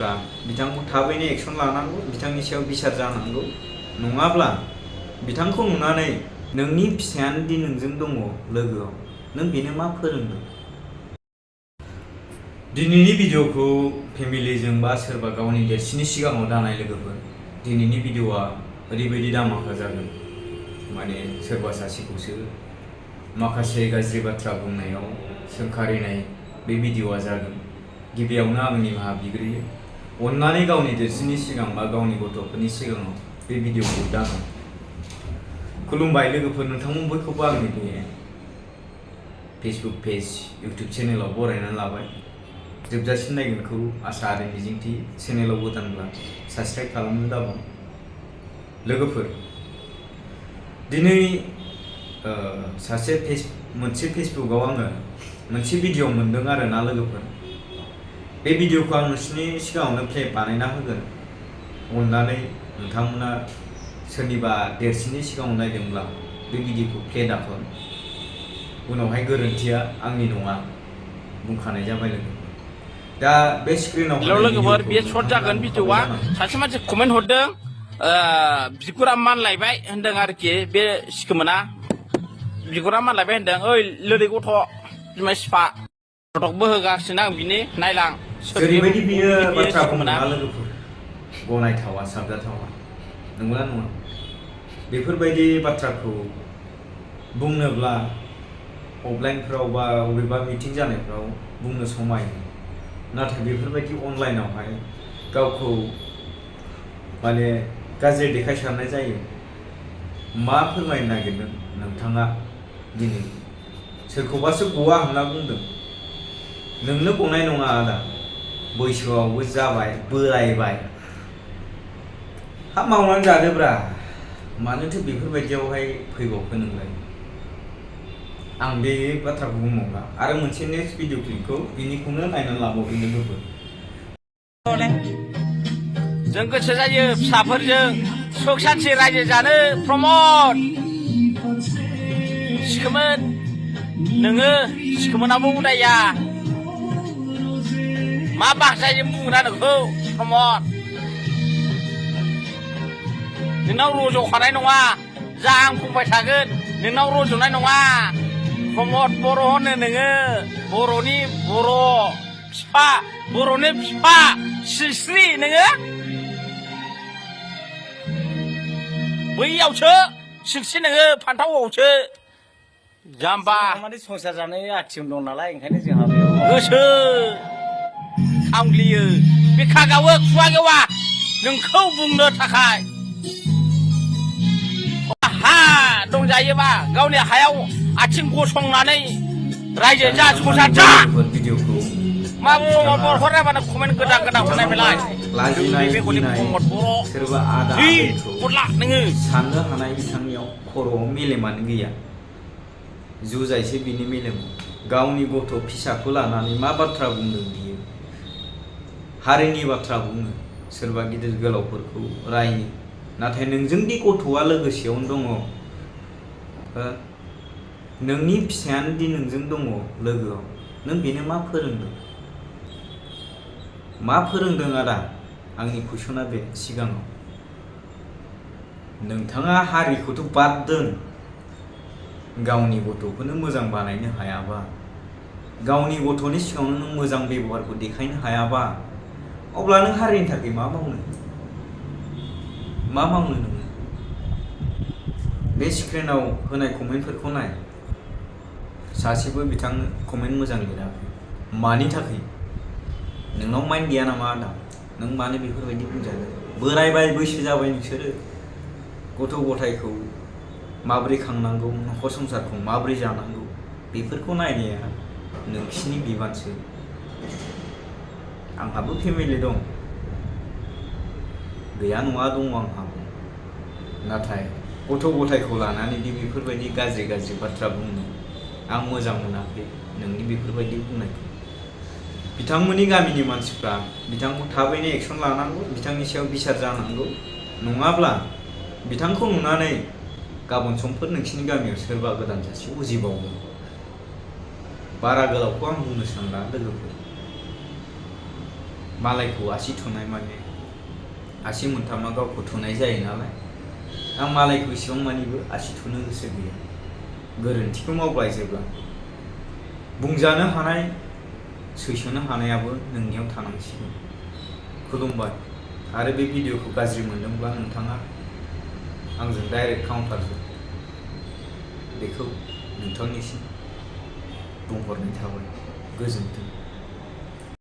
बिथांखौ थाबैनो एक्सन लानांगौ, बिथांनि सायाव बिसार जानांगौ। नङाब्ला बिथांखौ नुनानै नोंनि फिसायानो दि नोंजों दङ लोगोआव, नों बेनो मा फोरोंनो? दिनैनि भिडिअखौ फेमिलिजों बा सोरबा गावनि देरसिननि सिगाङाव दानाय लोगोफोर, दिनैनि भिडिअआ ओरैबायदि दामाखा जागोन, माने सोरबा सासेखौसो माखासे गाज्रि बाथ्रा बुंनायाव सोंखारिनाय बे भिडिअआ जागोन। गिबियावनो आं निमाहा बिग्रोयो, अन्नानै गावनि देरसिननि सिगां बा गावनि गथ'फोरनि सिगाङाव बे भिडिअखौ दान। खुलुमबाय लोगोफोर, नोंथांमोन बयखौबो आंनि बे फेसबुक पेज, इउटुब चेनेलाव बरायनानै लाबाय। जोबजासिम नायगोनखौ आसा आरो मिजिंथियो। चेनेलाव गोदानब्ला साबस्क्राइब खालामनो दाबाव। लोगोफोर, दिनै मोनसे फेसबुकआव आङो मोनसे भिडिअ मोन्दों आरोना लोगोफोर। बे भिडिअखौ आं नोंसिनि सिगाङावनो प्ले बानायना होगोन। अन्नानै नोंथांमोना सोरनिबा देरसिननि सिगाङाव नायदोंब्ला बे भिडिअखौ प्ले दाखालाम। उनावहाय गोरोन्थिया आंनि नङा, बुंखानाय जाबाय लोगो। दा बे स्क्रिनाव लोगोफोर, बे सर्ट जागोन भिडिअआ। सासे मानसि कमेन्ट हरदों, बिगुरा मानलायबाय होनदों आरोखि बे सिखोमोना। बिगुरा मानलायबाय होनदों। ओइ लोदै गथ' बिमा सिफा, फटकबो होगासिनो आं बिनि, नायलां। ओरैबायदि बियो बाथ्रा बुंना लोगोफोर, गनायथावा, साबजाथावा, नंगौना नङा? बेफोरबायदि बाथ्राखौ बुंनोब्ला अफलाइनफ्राव बा बबेबा मिटिं जानायफ्राव बुंनो समाय, नाथाय बेफोरबायदि अनलाइनावहाय गावखौ माने गाज्रि देखायसारनाय जायो। मा फोरमायनो नागिरदों नोंथाङा? दिनै सोरखौबासो गवा होनना बुंदों। नोंनो गनाय नङा आदा, बैसोआवबो जाबाय, बोरायबाय। हा मावनानै जादोब्रा, मानोथो बेफोरबायदियावहाय फैबावखो नोंलाय? आं बे बाथ्राखौ बुंबावला। आरो मोनसे नेक्स्ट भिडिअ क्लिपखौ बिनिखौनो नायनानै लाबावदों लोगोफोर। जों गोसो जायो फिसाफोरजों सुख सान्थि रायजो जानो। प्रमद सिखोमोन, नोङो सिखोमोनाबो उदाया। मा बाहासाजों बुंगोना नोंखौ? प्रमद, नोंनाव रज'खानाय नङा। जा आं बुंबाय थागोन, नोंनाव रज'नाय नङा। प्रमद बर' होनो नोङो, बर'नि बर' बिफा, बर'नि बिफा सिस्रि नोङो। बैयावसो सिस्रि नोङो, फान्थावआवसो। जाम्बा माने संसार जानाय आथिं दं नालाय, ओंखायनो जोंहा बेयाव गोसो खामग्लियो, बिखा गावो, खुवा गेवा नोंखौ बुंनो थाखाय। हा दंजायोबा गावनि हायाव आथिं गसंनानै रायजो जा, संसार जा। मा प्रमद बर' हरनायबानो कमेन्ट गोदान गोदान हरनाय बेलाय। बेगनि प्रमद बर' सोरबा आदा हरला नोङो। साननो हानाय बिथांनियाव खर'आव मेलेमानो गैया। जुजायसो बिनि मेलेमाव। गावनि गथ' फिसाखौ लानानै मा बाथ्रा बुंदों बियो? हारिनि बाथ्रा बुङो, सोरबा गिदिर गोलावफोरखौ रायो। नाथाय नोंजों दि गथ'आ लोगोसेयावनो दङ, नोंनि फिसायानो दि नोंजों दङ लोगोआव, नों बेनो मा फोरोंदों? मा फोरोंदों आदा? आंनि कुइसना बे सिगाङाव। नोंथाङा हारिखौथ' बाद दोन, गावनि गथ'खौनो मोजां बानायनो हायाबा, गावनि गथ'नि सिगाङावनो नों मोजां बेब'हारखौ देखायनो हायाबा, अब्ला नों हारिनि थाखाय मा मावनो? मा मावनो नोङो? बे स्क्रिनाव होनाय कमेन्टफोरखौ नाय, सासेबो बिथांनो कमेन्ट मोजां लिराखै। मानि थाखाय? नोंनाव माइन्ड गैया नामा आदा? नों मानो बेफोरबायदि बुंजागोन? बोरायबाय, बैसो जाबाय नोंसोरो। गथ' गथायखौ माबोरै खांनांगौ, न'खर संसारखौ माबोरै जानांगौ, बेफोरखौ नायनाया नोंसिनि बिबानसो। आंहाबो फेमिलि दं, गैया नङा दङ आंहाबो। नाथाय गथ' गथायखौ लानानै दि बेफोरबायदि गाज्रि गाज्रि बाथ्रा बुंनो आं मोजां मोनाखै, नोंनि बेफोरबायदि बुंनायखौ। बिथांमोननि गामिनि मानसिफ्रा बिथांखौ थाबैनो एक्सन लानांगौ, बिथांनि सायाव बिसार जानांगौ। नङाब्ला बिथांखौ नुनानै गाबोन समफोर नोंसिनि गामियाव सोरबा गोदान सासे उजिबावगोन। बारा गोलावखौ आं बुंनो सानला लोगोफोर। मालायखौ आसि थुनाय माने आसि मोनथामा गावखौ थुनाय जायो नालाय आं मालायखौ इसेबां मानिबो आसि थुनो गोसो गैया गोरोन्थिखौ मावबाय जेब्ला बुंजानो हानाय सैसोनो हानायाबो नोंनियाव थानांसिगोन खुलुमबाय आरो बे भिडिअखौ गाज्रि मोनदोंब्ला नोंथाङा आंजों डाइरेक्ट काउन्टारजों बेखौ नोंथांनिसिम बुंहरनाय थाबाय गोजोन्थों।